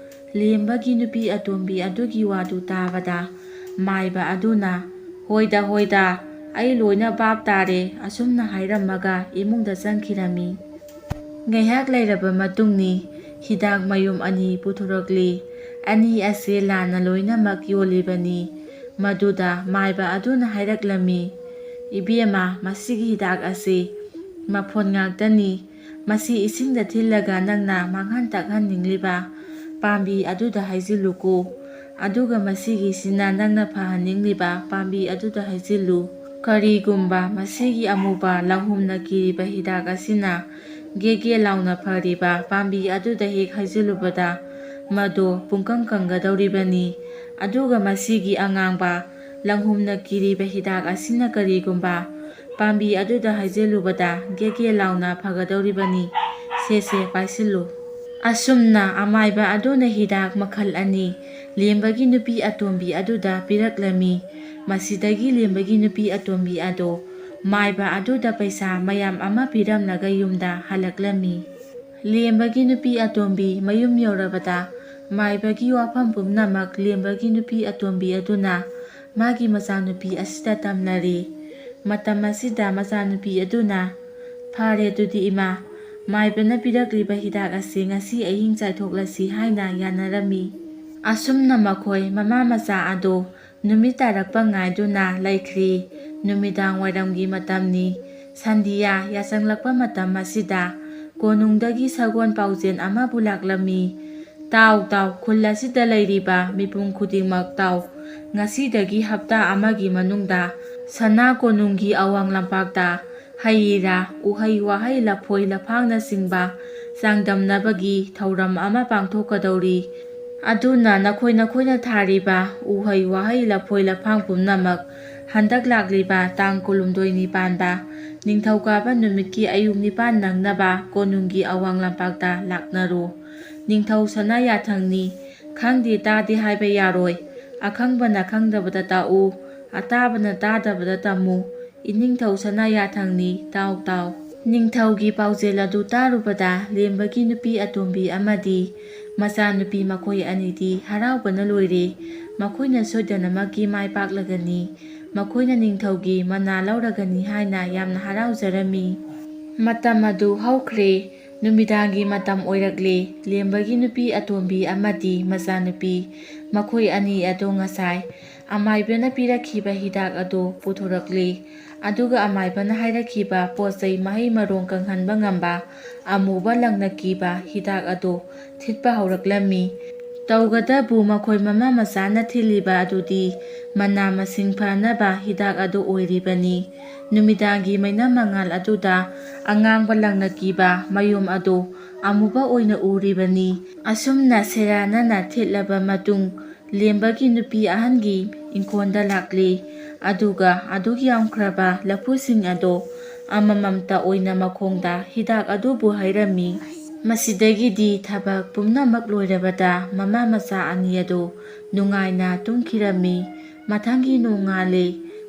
ꯂꯦꯝꯕꯒꯤ ꯅꯨꯄꯤ ꯑꯇꯣꯝꯕꯤ ꯑꯗꯨꯒꯤ ꯋꯥꯗꯨ ꯇꯥꯕꯗ ꯃꯥꯏꯕ ꯑꯗꯨꯅ, "ꯍꯣꯏꯗ, ꯍꯣꯏꯗ, ꯑꯩ ꯂꯣꯏꯅ ꯚꯥꯞ ꯇꯥꯔꯦ," ꯑꯁꯨꯝꯅ ꯍꯥꯏꯔꯝꯃꯒ ꯏꯃꯨꯡꯗ ꯆꯪꯈꯤꯔꯝꯃꯤ꯫ ꯉꯥꯏꯍꯥꯛ ꯂꯩꯔꯕ ꯃꯇꯨꯡꯅꯤ ꯍꯤꯗꯥꯛ ꯃꯌꯨꯝ ꯑꯅꯤ ꯄꯨꯊꯣꯔꯛꯂꯤ꯫ ꯑꯅꯤ ꯑꯁꯦ ꯂꯥꯟꯅ ꯂꯣꯏꯅꯃꯛ ꯌꯣꯜꯂꯤꯕꯅꯤ꯫ ꯃꯗꯨꯗ ꯃꯥꯏꯕ ꯑꯗꯨꯅ ꯍꯥꯏꯔꯛꯂꯝꯃꯤ, "ꯏꯕꯦꯝꯃ, ꯃꯁꯤꯒꯤ ꯍꯤꯗꯥꯛ ꯑꯁꯤ ꯃꯐꯣꯟ ꯉꯥꯛꯇꯅꯤ꯫ ꯃꯁꯤ ꯏꯁꯤꯡꯗ ꯊꯤꯜꯂꯒ ꯅꯪꯅ ꯃꯥꯡꯍꯟ ꯇꯥꯛꯍꯟꯅꯤꯡꯂꯤꯕ ꯄꯥꯝꯕꯤ ꯑꯗꯨꯗ ꯍꯩꯖꯤꯜꯂꯨꯀꯣ꯫ ꯑꯗꯨꯒ ꯃꯁꯤꯒꯤꯁꯤꯅ ꯅꯪꯅ ꯐꯍꯟꯅꯤꯡꯂꯤꯕ ꯄꯥꯝꯕꯤ ꯑꯗꯨꯗ ꯍꯩꯖꯤꯜꯂꯨ꯫ ꯀꯔꯤꯒꯨꯝꯕ ꯃꯁꯤꯒꯤ ꯑꯃꯨꯕ ꯂꯪꯍꯨꯝꯅ ꯀꯤꯔꯤꯕ ꯍꯤꯗꯥꯛ ꯑꯁꯤꯅ ꯒꯦꯒꯦ ꯂꯥꯎꯅ ꯐꯔꯤꯕ ꯄꯥꯝꯕꯤ ꯑꯗꯨꯗ ꯍꯦꯛ ꯍꯩꯖꯤꯜꯂꯨꯕꯗ, ꯃꯗꯣ ꯄꯨꯡꯀꯪ ꯀꯪꯒꯗꯧꯔꯤꯕꯅꯤ꯫ ꯑꯗꯨꯒ ꯃꯁꯤꯒꯤ ꯑꯉꯥꯡꯕ ꯂꯪꯍꯨꯝꯅ ꯀꯤꯔꯤꯕ ꯍꯤꯗꯥꯛ ꯑꯁꯤꯅ ꯀꯔꯤꯒꯨꯝꯕ ꯄꯥꯝꯕꯤ ꯑꯗꯨꯗ ꯍꯩꯖꯤꯜꯂꯨꯕꯗ, ꯒꯦꯒꯦ ꯂꯥꯎꯅ ꯐꯒꯗꯧꯔꯤꯕꯅꯤ꯫ ꯁꯦ, ꯁꯦ, ꯄꯥꯏꯁꯤꯜꯂꯨ꯫ ꯑꯁꯨꯝꯅ ꯑꯃꯥꯏꯕ ꯑꯗꯨꯅ ꯍꯤꯗꯥꯛ ꯃꯈꯜ ꯑꯅꯤ ꯂꯦꯝꯕꯒꯤ ꯅꯨꯄꯤ ꯑꯇꯣꯝꯕꯤ ꯑꯗꯨꯗ ꯄꯤꯔꯛꯂꯝꯃꯤ꯫ ꯃꯁꯤꯗꯒꯤ ꯂꯦꯝꯕꯒꯤ ꯅꯨꯄꯤ ꯑꯇꯣꯝꯕꯤ ꯑꯗꯣ ꯃꯥꯏꯕ ꯑꯗꯨꯗ ꯄꯩꯁꯥ ꯃꯌꯥꯝ ꯑꯃ ꯄꯤꯔꯝꯂꯒ ꯌꯨꯝꯗ ꯍꯜꯂꯛꯂꯝꯃꯤ꯫ ꯂꯦꯝꯕꯒꯤ ꯅꯨꯄꯤ ꯑꯇꯣꯝꯕꯤ ꯃꯌꯨꯝ ꯌꯧꯔꯕꯗ, ꯃꯥꯏꯕꯒꯤ ꯋꯥꯐꯝ ꯄꯨꯝꯅꯃꯛ ꯂꯦꯝꯕꯒꯤ ꯅꯨꯄꯤ ꯑꯇꯣꯝꯕꯤ ꯑꯗꯨꯅ ꯃꯥꯒꯤ ꯃꯆꯥꯅꯨꯄꯤ ꯑꯁꯤꯗ ꯇꯝꯅꯔꯤ꯫ ꯃꯇꯝ ꯑꯁꯤꯗ ꯃꯆꯥꯅꯨꯄꯤ ꯑꯗꯨꯅ, "ꯐꯔꯦ ꯑꯗꯨꯗꯤ ꯏꯃꯥ, ꯃꯥꯏꯕꯅ ꯄꯤꯔꯛꯂꯤꯕ ꯍꯤꯗꯥꯛ ꯑꯁꯤ ꯉꯁꯤ ꯑꯍꯤꯡ ꯆꯥꯏꯊꯣꯛꯂꯁꯤ" ꯍꯥꯏꯅ ꯌꯥꯅꯔꯝꯃꯤ꯫ ꯑꯁꯨꯝꯅ ꯃꯈꯣꯏ ꯃꯃꯥ ꯃꯆꯥ ꯑꯗꯣ ꯅꯨꯃꯤꯠ ꯇꯥꯔꯛꯄ ꯉꯥꯏꯗꯨꯅ ꯂꯩꯈ꯭ꯔꯤ꯫ ꯅꯨꯃꯤꯗꯥꯡ ꯋꯥꯏꯔꯝꯒꯤ ꯃꯇꯝꯅꯤ꯫ ꯁꯟꯙꯤꯌꯥ ꯌꯥꯆꯪꯂꯛꯄ ꯃꯇꯝ ꯑꯁꯤꯗ ꯀꯣꯅꯨꯡꯗꯒꯤ ꯁꯒꯣꯜ ꯄꯥꯎꯖꯦꯜ ꯑꯃꯕꯨ ꯂꯥꯛꯂꯝꯃꯤ꯫ "ꯇꯥꯎ, ꯇꯥꯎ, ꯈꯨꯜ ꯑꯁꯤꯗ ꯂꯩꯔꯤꯕ ꯃꯤꯄꯨꯝ ꯈꯨꯗꯤꯡꯃꯛ ꯇꯥꯎ꯫ ꯉꯁꯤꯗꯒꯤ ꯍꯞꯇꯥ ꯑꯃꯒꯤ ꯃꯅꯨꯡꯗ ꯁꯅꯥ ꯀꯣꯅꯨꯡꯒꯤ ꯑꯋꯥꯡ ꯂꯝꯄꯥꯛꯇ ꯍꯩ ꯔꯥ, ꯎꯍꯩ ꯋꯥꯍꯩ, ꯂꯐꯣꯏ ꯂꯐꯥꯡꯅꯆꯤꯡꯕ ꯆꯥꯡꯗꯝꯅꯕꯒꯤ ꯊꯧꯔꯝ ꯑꯃ ꯄꯥꯡꯊꯣꯛꯀꯗꯧꯔꯤ꯫ ꯑꯗꯨꯅ ꯅꯈꯣꯏ ꯅꯈꯣꯏꯅ ꯊꯥꯔꯤꯕ ꯎꯍꯩ ꯋꯥꯍꯩ, ꯂꯐꯣꯏ ꯂꯐꯥꯡ ꯄꯨꯝꯅꯃꯛ ꯍꯟꯗꯛ ꯂꯥꯛꯂꯤꯕ ꯇꯥꯡ ꯀꯨꯟꯍꯨꯝꯗꯣꯏꯅꯤ ꯄꯥꯟꯕ ꯅꯤꯡꯊꯧꯀꯥꯕ ꯅꯨꯃꯤꯠꯀꯤ ꯑꯌꯨꯛ ꯅꯤꯄꯥꯟ ꯅꯪꯅꯕ ꯀꯣꯅꯨꯡꯒꯤ ꯑꯋꯥꯡ ꯂꯝꯄꯥꯛꯇ ꯂꯥꯛꯅꯔꯨ꯫ ꯅꯤꯡꯊꯧ ꯁꯅꯥ ꯌꯥꯊꯪꯅꯤ꯫ ꯈꯪꯗꯦ ꯇꯥꯗꯦ ꯍꯥꯏꯕ ꯌꯥꯔꯣꯏ꯫ ꯑꯈꯪꯕꯅ ꯈꯪꯗꯕꯗ ꯇꯥꯛꯎ, ꯑꯇꯥꯕꯅ ꯇꯥꯗꯕꯗ ꯇꯝꯃꯨ꯫ ꯏꯅꯤꯡꯊꯧ ꯁꯅꯥ ꯌꯥꯊꯪꯅꯤ, ꯇꯥꯎ, ꯇꯥꯎ꯫" ꯅꯤꯡꯊꯧꯒꯤ ꯄꯥꯎꯖꯦꯜ ꯑꯗꯨ ꯇꯥꯔꯨꯕꯗ ꯂꯦꯝꯕꯒꯤ ꯅꯨꯄꯤ ꯑꯇꯣꯝꯕꯤ ꯑꯃꯗꯤ ꯃꯆꯥꯅꯨꯄꯤ ꯃꯈꯣꯏ ꯑꯅꯤꯗꯤ ꯍꯔꯥꯎꯕꯅ ꯂꯣꯏꯔꯦ꯫ ꯃꯈꯣꯏꯅ ꯁꯣꯏꯗꯅꯃꯛꯀꯤ ꯃꯥꯏ ꯄꯥꯛꯂꯒꯅꯤ꯫ ꯃꯈꯣꯏꯅ ꯅꯤꯡꯊꯧꯒꯤ ꯃꯅꯥ ꯂꯧꯔꯒꯅꯤ ꯍꯥꯏꯅ ꯌꯥꯝꯅ ꯍꯔꯥꯎꯖꯔꯝꯃꯤ꯫ ꯃꯇꯝ ꯑꯗꯨ ꯍꯧꯈ꯭ꯔꯦ꯫ ꯅꯨꯃꯤꯗꯥꯡꯒꯤ ꯃꯇꯝ ꯑꯣꯏꯔꯛꯂꯦ꯫ ꯂꯦꯝꯕꯒꯤ ꯅꯨꯄꯤ ꯑꯇꯣꯝꯕꯤ ꯑꯃꯗꯤ ꯃꯆꯥꯅꯨꯄꯤ ꯃꯈꯣꯏ ꯑꯅꯤ ꯑꯗꯨ ꯉꯁꯥꯏ ꯑꯃꯥꯏꯕꯅ ꯄꯤꯔꯛꯈꯤꯕ ꯍꯤꯗꯥꯛ ꯑꯗꯨ ꯄꯨꯊꯣꯔꯛꯂꯤ꯫ ꯑꯗꯨꯒ ꯑꯃꯥꯏꯕꯅ ꯍꯥꯏꯔꯛꯈꯤꯕ ꯄꯣꯠ ꯆꯩ ꯃꯍꯩ ꯃꯔꯣꯡ ꯀꯪꯍꯟꯕ ꯉꯝꯕ ꯑꯃꯨꯕ ꯂꯪꯅ ꯀꯤꯕ ꯍꯤꯗꯥꯛ ꯑꯗꯨ ꯊꯤꯠꯄ ꯍꯧꯔꯛꯂꯝꯃꯤ꯫ ꯇꯧꯒꯗꯕꯨ ꯃꯈꯣꯏ ꯃꯃꯥ ꯃꯆꯥꯅ ꯊꯤꯜꯂꯤꯕ ꯑꯗꯨꯗꯤ ꯃꯅꯥ ꯃꯁꯤꯡ ꯐꯅꯕ ꯍꯤꯗꯥꯛ ꯑꯗꯨ ꯑꯣꯏꯔꯤꯕꯅꯤ꯫ ꯅꯨꯃꯤꯗꯥꯡꯒꯤ ꯃꯩꯅꯝ ꯃꯉꯥꯜ ꯑꯗꯨꯗ ꯑꯉꯥꯡꯕ ꯂꯪꯅ ꯀꯤꯕ ꯃꯌꯨꯝ ꯑꯗꯨ ꯑꯃꯨꯕ ꯑꯣꯏꯅ ꯎꯔꯤꯕꯅꯤ꯫ ꯑꯁꯨꯝꯅ ꯁꯦꯔꯥꯅꯅ ꯊꯤꯠꯂꯕ ꯃꯇꯨꯡ, ꯂꯦꯝꯕꯒꯤ ꯅꯨꯄꯤ ꯑꯍꯟꯒꯤ ꯏꯪꯈꯣꯜꯗ ꯂꯥꯛꯂꯤ꯫ ꯑꯗꯨꯒ ꯑꯗꯨꯛ ꯌꯥꯝꯈ꯭ꯔꯕ ꯂꯐꯨꯁꯤꯡ ꯑꯗꯣ ꯑꯃꯃꯝꯇ ꯑꯣꯏꯅ ꯃꯈꯣꯡꯗ ꯍꯤꯗꯥꯛ ꯑꯗꯨꯕꯨ ꯍꯩꯔꯝꯃꯤ꯫ ꯃꯁꯤꯗꯒꯤꯗꯤ ꯊꯕꯛ ꯄꯨꯝꯅꯃꯛ ꯂꯣꯏꯔꯕꯗ ꯃꯃꯥ ꯃꯆꯥ ꯑꯅꯤ ꯑꯗꯨ ꯅꯨꯡꯉꯥꯏꯅ ꯇꯨꯝꯈꯤꯔꯝꯃꯤ꯫ ꯃꯊꯪꯒꯤ ꯅꯣꯡꯉꯥꯜꯂꯦ꯫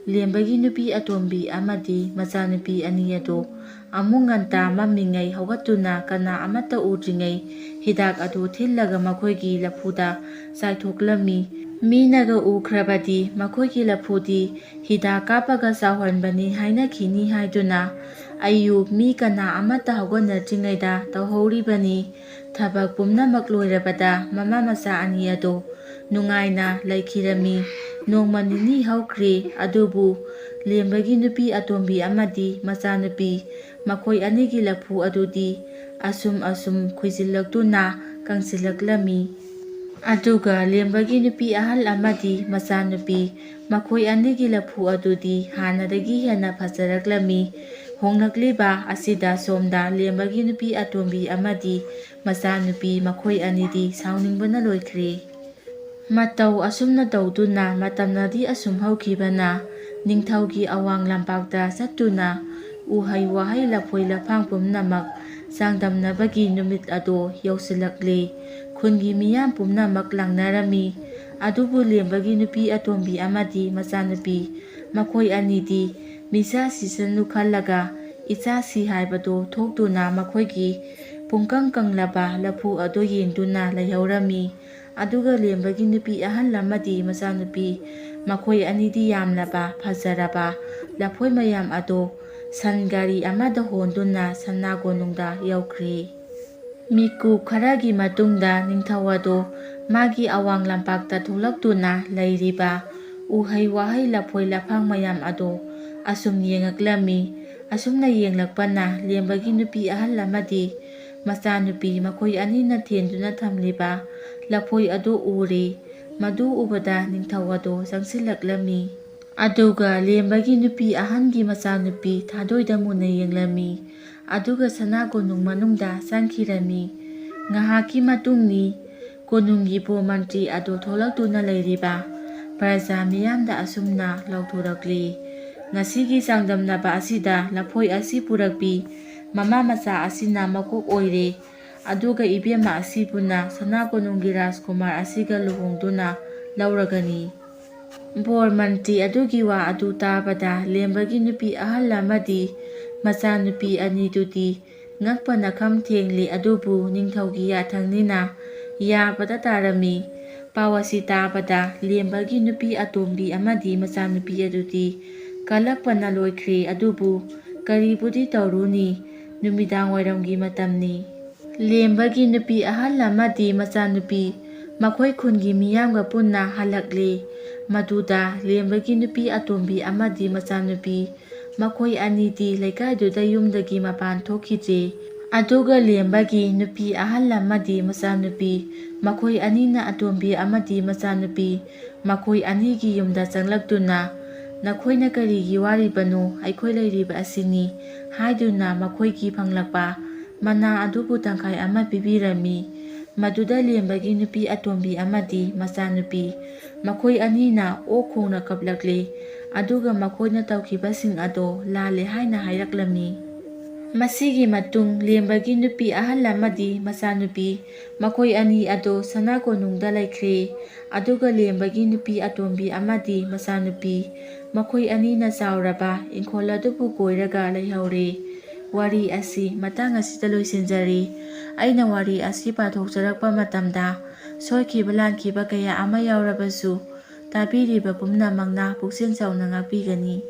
ꯂꯦꯝꯕꯒꯤ ꯅꯨꯄꯤ ꯑꯇꯣꯝꯕꯤ ꯑꯃꯗꯤ ꯃꯆꯥꯅꯨꯄꯤ ꯑꯅꯤ ꯑꯗꯨ ꯑꯃꯨꯛ ꯉꯟꯇꯥ ꯃꯝꯃꯤꯉꯩ ꯍꯧꯒꯠꯇꯨꯅ ꯀꯅꯥ ꯑꯃꯠꯇ ꯎꯗ꯭ꯔꯤꯉꯩ ꯍꯤꯗꯥꯛ ꯑꯗꯨ ꯊꯤꯜꯂꯒ ꯃꯈꯣꯏꯒꯤ ꯂꯐꯨꯗ ꯆꯥꯏꯊꯣꯛꯂꯝꯃꯤ꯫ ꯃꯤꯅꯒ ꯎꯈ꯭ꯔꯕꯗꯤ ꯃꯈꯣꯏꯒꯤ ꯂꯐꯨꯗꯤ ꯍꯤꯗꯥꯛ ꯀꯥꯞꯄꯒ ꯆꯥꯎꯍꯟꯕꯅꯤ ꯍꯥꯏꯅꯈꯤꯅꯤ ꯍꯥꯏꯗꯨꯅ ꯑꯌꯨꯛ ꯃꯤ ꯀꯅꯥ ꯑꯃꯠꯇ ꯍꯧꯒꯠꯅꯗ꯭ꯔꯤꯉꯩꯗ ꯇꯧꯍꯧꯔꯤꯕꯅꯤ꯫ ꯊꯕꯛ ꯄꯨꯝꯅꯃꯛ ꯂꯣꯏꯔꯕꯗ ꯃꯃꯥ ꯃꯆꯥ ꯑꯅꯤ ꯑꯗꯨ ꯅꯨꯡꯉꯥꯏꯅ ꯂꯩꯈꯤꯔꯝꯃꯤ꯫ ꯅꯣꯡꯃ ꯅꯤꯅꯤ ꯍꯧꯈ꯭ꯔꯦ, ꯑꯗꯨꯕꯨ ꯂꯦꯝꯕꯒꯤ ꯅꯨꯄꯤ ꯑꯇꯣꯝꯕꯤ ꯑꯃꯗꯤ ꯃꯆꯥꯅꯨꯄꯤ ꯃꯈꯣꯏ ꯑꯅꯤꯒꯤ ꯂꯐꯨ ꯑꯗꯨꯗꯤ ꯑꯁꯨꯝ ꯑꯁꯨꯝ ꯈꯨꯏꯖꯤꯜꯂꯛꯇꯨꯅ ꯀꯪꯁꯤꯜꯂꯛꯂꯝꯃꯤ꯫ ꯑꯗꯨꯒ ꯂꯦꯝꯕꯒꯤ ꯅꯨꯄꯤ ꯑꯍꯜ ꯑꯃꯗꯤ ꯃꯆꯥꯅꯨꯄꯤ ꯃꯈꯣꯏ ꯑꯅꯤꯒꯤ ꯂꯐꯨ ꯑꯗꯨꯗꯤ ꯍꯥꯟꯅꯗꯒꯤ ꯍꯦꯟꯅ ꯐꯖꯔꯛꯂꯝꯃꯤ꯫ ꯍꯣꯡꯂꯛꯂꯤꯕ ꯑꯁꯤꯗ ꯁꯣꯝꯗ ꯂꯦꯝꯕꯒꯤ ꯅꯨꯄꯤ ꯑꯇꯣꯝꯕꯤ ꯑꯃꯗꯤ ꯃꯆꯥꯅꯨꯄꯤ ꯃꯈꯣꯏ ꯑꯅꯤꯗꯤ ꯁꯥꯎꯅꯤꯡꯕꯅ ꯂꯣꯏꯈ꯭ꯔꯦ꯫ ꯃꯇꯧ ꯑꯁꯨꯝꯅ ꯇꯧꯗꯨꯅ ꯃꯇꯝꯅꯗꯤ ꯑꯁꯨꯝ ꯍꯧꯈꯤꯕꯅ ꯅꯤꯡꯊꯧꯒꯤ ꯑꯋꯥꯡ ꯂꯝꯄꯥꯛꯇ ꯆꯠꯇꯨꯅ ꯎꯍꯩ ꯋꯥꯍꯩ ꯂꯐꯣꯏ ꯂꯐꯥꯡ ꯄꯨꯝꯅꯃꯛ ꯆꯥꯡꯗꯝꯅꯕꯒꯤ ꯅꯨꯃꯤꯠ ꯑꯗꯣ ꯌꯧꯁꯤꯜꯂꯛꯂꯦ꯫ ꯈꯨꯟꯒꯤ ꯃꯤꯌꯥꯝ ꯄꯨꯝꯅꯃꯛ ꯂꯥꯡꯅꯔꯝꯃꯤ꯫ ꯑꯗꯨꯕꯨ ꯂꯦꯝꯕꯒꯤ ꯅꯨꯄꯤ ꯑꯇꯣꯝꯕꯤ ꯑꯃꯗꯤ ꯃꯆꯥꯅꯨꯄꯤ ꯃꯈꯣꯏ ꯑꯅꯤꯗꯤ ꯃꯤꯁꯥ ꯁꯤꯁꯅꯨ ꯈꯜꯂꯒ ꯏꯆꯥ ꯁꯤ ꯍꯥꯏꯕꯗꯣ ꯊꯣꯛꯇꯨꯅ ꯃꯈꯣꯏꯒꯤ ꯄꯨꯡꯀꯪ ꯀꯪꯂꯕ ꯂꯐꯨ ꯑꯗꯨ ꯌꯦꯡꯗꯨꯅ ꯂꯩꯍꯧꯔꯝꯃꯤ꯫ ꯑꯗꯨꯒ ꯂꯦꯝꯕꯒꯤ ꯅꯨꯄꯤ ꯑꯍꯜ ꯑꯃꯗꯤ ꯃꯆꯥꯅꯨꯄꯤ ꯃꯈꯣꯏ ꯑꯅꯤꯗꯤ ꯌꯥꯝꯂꯕ ꯐꯖꯔꯕ ꯂꯐꯣꯏ ꯃꯌꯥꯝ ꯑꯗꯣ ꯁꯟ ꯒꯥꯔꯤ ꯑꯃꯗ ꯍꯣꯟꯗꯨꯅ ꯁꯅꯥ ꯀꯣꯅꯨꯡꯗ ꯌꯧꯈ꯭ꯔꯦ꯫ ꯃꯤꯀꯨꯞ ꯈꯔꯒꯤ ꯃꯇꯨꯡꯗ ꯅꯤꯡꯊꯧ ꯑꯗꯣ ꯃꯥꯒꯤ ꯑꯋꯥꯡ ꯂꯝꯄꯥꯛꯇ ꯊꯣꯛꯂꯛꯇꯨꯅ ꯂꯩꯔꯤꯕ ꯎꯍꯩ ꯋꯥꯍꯩ ꯂꯐꯣꯏ ꯂꯐꯥꯡ ꯃꯌꯥꯝ ꯑꯗꯣ ꯑꯁꯨꯝ ꯌꯦꯡꯉꯛꯂꯝꯃꯤ꯫ ꯑꯁꯨꯝꯅ ꯌꯦꯡꯂꯛꯄꯅ ꯂꯦꯝꯕꯒꯤ ꯅꯨꯄꯤ ꯑꯍꯜ ꯑꯃꯗꯤ ꯃꯆꯥꯅꯨꯄꯤ ꯃꯈꯣꯏ ꯑꯅꯤꯅ ꯊꯦꯟꯗꯨꯅ ꯊꯝꯂꯤꯕ ꯂꯐꯣꯏ ꯑꯗꯨ ꯎꯔꯦ꯫ ꯃꯗꯨ ꯎꯕꯗ ꯅꯤꯡꯊꯧ ꯑꯗꯣ ꯆꯪꯁꯤꯜꯂꯛꯂꯝꯃꯤ꯫ ꯑꯗꯨꯒ ꯂꯦꯝꯕꯒꯤ ꯅꯨꯄꯤ ꯑꯍꯟꯒꯤ ꯃꯆꯥꯅꯨꯄꯤ ꯊꯥꯗꯣꯏꯗ ꯃꯨꯟꯅ ꯌꯦꯡꯂꯝꯃꯤ꯫ ꯑꯗꯨꯒ ꯁꯅꯥ ꯀꯣꯅꯨꯡ ꯃꯅꯨꯡꯗ ꯆꯪꯈꯤꯔꯝꯃꯤ꯫ ꯉꯥꯏꯍꯥꯛꯀꯤ ꯃꯇꯨꯡꯅꯤ꯫ ꯀꯣꯅꯨꯡꯒꯤ ꯕꯣꯔ ꯃꯟꯇ꯭ꯔꯤ ꯑꯗꯨ ꯊꯣꯛꯂꯛꯇꯨꯅ ꯂꯩꯔꯤꯕ ꯄ꯭ꯔꯖꯥ ꯃꯤꯌꯥꯝꯗ ꯑꯁꯨꯝꯅ ꯂꯥꯎꯊꯣꯔꯛꯂꯤ, "ꯉꯁꯤꯒꯤ ꯆꯥꯡꯗꯝꯅꯕ ꯑꯁꯤꯗ ꯂꯐꯣꯏ ꯑꯁꯤ ꯄꯨꯔꯛꯄꯤ ꯃꯃꯥ ꯃꯆꯥ ꯑꯁꯤꯅ ꯃꯀꯣꯛ ꯑꯣꯏꯔꯦ꯫ ꯑꯗꯨꯒ ꯏꯕꯦꯝꯃ ꯑꯁꯤꯕꯨꯅ ꯁꯅꯥ ꯀꯣꯅꯨꯡꯒꯤ ꯔꯥꯖꯀꯨꯃꯥꯔ ꯑꯁꯤꯒ ꯂꯨꯍꯣꯡꯗꯨꯅ ꯂꯧꯔꯒꯅꯤ"꯫ ꯕꯣꯔ ꯃꯟꯇ꯭ꯔꯤ ꯑꯗꯨꯒꯤ ꯋꯥ ꯑꯗꯨ ꯇꯥꯕꯗ ꯂꯦꯝꯕꯒꯤ ꯅꯨꯄꯤ ꯑꯍꯜ ꯑꯃꯗꯤ ꯃꯆꯥꯅꯨꯄꯤ ꯑꯅꯤꯗꯨꯗꯤ ꯉꯛꯄꯅ ꯈꯝ ꯊꯦꯡꯂꯤ꯫ ꯑꯗꯨꯕꯨ ꯅꯤꯡꯊꯧꯒꯤ ꯌꯥꯊꯪꯅꯤꯅ ꯌꯥꯕꯗ ꯇꯥꯔꯝꯃꯤ꯫ ꯄꯥꯎ ꯑꯁꯤ ꯇꯥꯕꯗ ꯂꯦꯝꯕꯒꯤ ꯅꯨꯄꯤ ꯑꯇꯣꯝꯕꯤ ꯑꯃꯗꯤ ꯃꯆꯥꯅꯨꯄꯤ ꯑꯗꯨꯗꯤ ꯀꯂꯛꯄꯅ ꯂꯣꯏꯈ꯭ꯔꯦ꯫ ꯑꯗꯨꯕꯨ ꯀꯔꯤꯕꯨꯗꯤ ꯇꯧꯔꯨꯅꯤ, ꯅꯨꯃꯤꯗꯥꯡ ꯋꯥꯏꯔꯝꯒꯤ ꯃꯇꯝꯅꯤ꯫ ꯂꯦꯝꯕꯒꯤ ꯅꯨꯄꯤ ꯑꯍꯜ ꯑꯃꯗꯤ ꯃꯆꯥꯅꯨꯄꯤ ꯃꯈꯣꯏ ꯈꯨꯟꯒꯤ ꯃꯤꯌꯥꯝꯒ ꯄꯨꯟꯅ ꯍꯜꯂꯛꯂꯦ꯫ ꯃꯗꯨꯗ ꯂꯦꯝꯕꯒꯤ ꯅꯨꯄꯤ ꯑꯇꯣꯝꯕꯤ ꯑꯃꯗꯤ ꯃꯆꯥꯅꯨꯄꯤ ꯃꯈꯣꯏ ꯑꯅꯤꯗꯤ ꯂꯩꯀꯥꯏꯗꯨꯗ ꯌꯨꯝꯗꯒꯤ ꯃꯄꯥꯟ ꯊꯣꯛꯈꯤꯗ꯭ꯔꯦ꯫ ꯑꯗꯨꯒ ꯂꯦꯝꯕꯒꯤ ꯅꯨꯄꯤ ꯑꯍꯜ ꯑꯃꯗꯤ ꯃꯆꯥꯅꯨꯄꯤ ꯃꯈꯣꯏ ꯑꯅꯤꯅ ꯑꯇꯣꯝꯕꯤ ꯑꯃꯗꯤ ꯃꯆꯥꯅꯨꯄꯤ ꯃꯈꯣꯏ ꯑꯅꯤꯒꯤ ꯌꯨꯝꯗ ꯆꯪꯂꯛꯇꯨꯅ, "ꯅꯈꯣꯏꯅ ꯀꯔꯤꯒꯤ ꯋꯥꯔꯤꯕꯅꯣ? ꯑꯩꯈꯣꯏ ꯂꯩꯔꯤꯕ ꯑꯁꯤꯅꯤ" ꯍꯥꯏꯗꯨꯅ ꯃꯈꯣꯏꯒꯤ ꯐꯪꯂꯛꯄ ꯃꯅꯥ ꯑꯗꯨꯕꯨ ꯇꯪꯈꯥꯏ ꯑꯃ ꯄꯤꯕꯤꯔꯝꯃꯤ꯫ ꯃꯗꯨꯗ ꯂꯦꯝꯕꯒꯤ ꯅꯨꯄꯤ ꯑꯇꯣꯝꯕꯤ ꯑꯃꯗꯤ ꯃꯆꯥꯅꯨꯄꯤ ꯃꯈꯣꯏ ꯑꯅꯤꯅ ꯑꯣꯛ ꯈꯣꯡꯅ ꯀꯞꯂꯛꯂꯦ꯫ ꯑꯗꯨꯒ ꯃꯈꯣꯏꯅ ꯇꯧꯈꯤꯕꯁꯤꯡ ꯑꯗꯣ ꯂꯥꯜꯂꯦ ꯍꯥꯏꯅ ꯍꯥꯏꯔꯛꯂꯝꯃꯤ꯫ ꯃꯁꯤꯒꯤ ꯃꯇꯨꯡ ꯂꯦꯝꯕꯒꯤ ꯅꯨꯄꯤ ꯑꯍꯜ ꯑꯃꯗꯤ ꯃꯆꯥꯅꯨꯄꯤ ꯃꯈꯣꯏ ꯑꯅꯤ ꯑꯗꯣ ꯁꯅꯥ ꯀꯣꯅꯨꯡꯗ ꯂꯩꯈ꯭ꯔꯦ꯫ ꯑꯗꯨꯒ ꯂꯦꯝꯕꯒꯤ ꯅꯨꯄꯤ ꯑꯇꯣꯝꯕꯤ ꯑꯃꯗꯤ ꯃꯆꯥꯅꯨꯄꯤ ꯃꯈꯣꯏ ꯑꯅꯤꯅ ꯆꯥꯎꯔꯕ ꯏꯪꯈꯣꯜ ꯑꯗꯨꯕꯨ ꯀꯣꯏꯔꯒ ꯂꯩꯍꯧꯔꯦ꯫ ꯋꯥꯔꯤ ꯑꯁꯤ ꯃꯇꯥꯡ ꯑꯁꯤꯗ ꯂꯣꯏꯁꯤꯟꯖꯔꯦ꯫ ꯑꯩꯅ ꯋꯥꯔꯤ ꯑꯁꯤ ꯄꯥꯊꯣꯛꯆꯔꯛꯄ ꯃꯇꯝꯗ ꯁꯣꯏꯈꯤꯕ ꯂꯥꯟꯈꯤꯕ ꯀꯌꯥ ꯑꯃ ꯌꯥꯎꯔꯕꯁꯨ, ꯇꯥꯕꯤꯔꯤꯕ ꯄꯨꯝꯅꯃꯛꯅ ꯄꯨꯛꯆꯦꯜ ꯆꯥꯎꯅ ꯉꯥꯛꯄꯤꯒꯅꯤ꯫